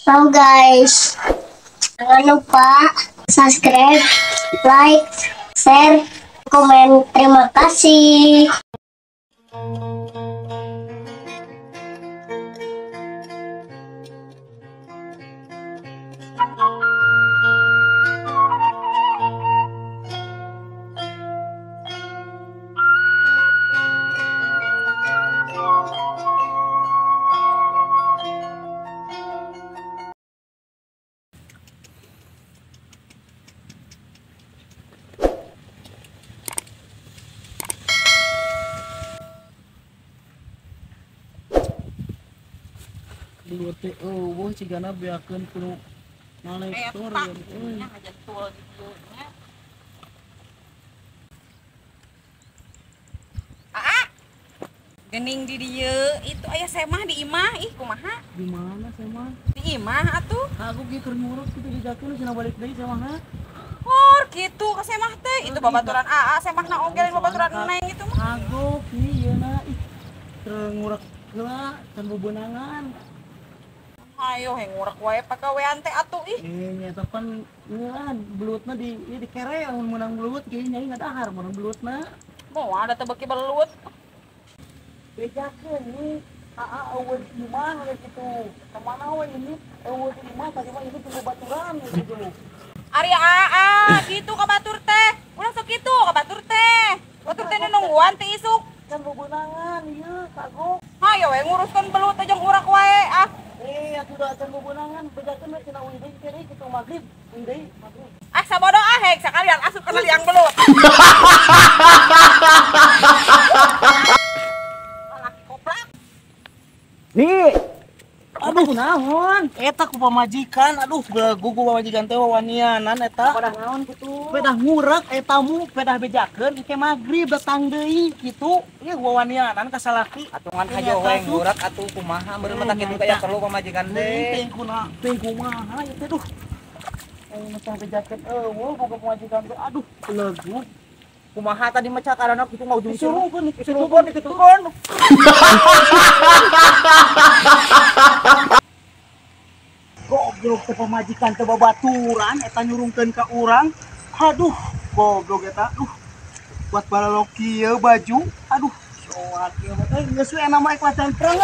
Halo guys, jangan lupa subscribe, like, share, komen. Terima kasih. Belut teh eueuh cigana beakeun kudu ngalektor euy. Ngajentul gitu nya. Aa. Gening di dieu itu aya semah di imah ih kumaha? Di mana semah? Di imah atuh. Aku ge keur ngurus kitu dijakeun cenah balik deui semahna. Hor kitu ka semah teh itu babaturan aa semahna oge lain babaturan neng itu mah. Agok nih ieu na ih keur ngurek heula can bebenangan. Ayo heng ngurek wae pagawean teh atuh ih. Nya pan ieu belutna di ieu dikere lamun meunang belut kieu nyai ngadahar meunang belutna. Moal da teu beuki belut. Bejakeun nih aa eueuh di imah we kitu. Ka mana we ini eueuh di imah tadi mah ini tunggu baturan gitu. Ari aa kitu ka batur teh. Ulah sok kitu ka batur teh. Batur teh nu nungguan teh isuk. Can bebenangan ieu kagok. Hayo we nguruskeun belut jeung urak wae ah. Aku udah acan bebenangan, bejakeun we cenah uih deui kere kitu magrib, uih deui magrib. Ah sabodo ah hek sakalian asup kana liang belut. Lalaki koplak. Nih. Aduh naon? Eta ku pamajikan, aduh belagu ku pamajikan teh wawanianan eta. Pedah naon kitu? Pedah ngurek eta mu, pedah bejakeun engke magrib datang deui kitu. Ieu wawanianan ka salaki. Atungan hajo we ngurek atuh kumaha meureun mah kitu kaya perlu pamajikan teh. Teh kuna, teh kumaha ieu teh duh. Aing mah bejakeun eueuh boga pamajikan teh aduh belagu. Kumaha tadi mah cakarana kitu ngaujung disuruhkeun disuruhkeun dituturkeun. Goblok teh pamajikan teh babaturan eta nyurungkeun ka urang. Aduh, goblok eta. Duh. Buat balalok kieu baju. Aduh, soak ieu mah euy geus we nama ikhlas dan perang.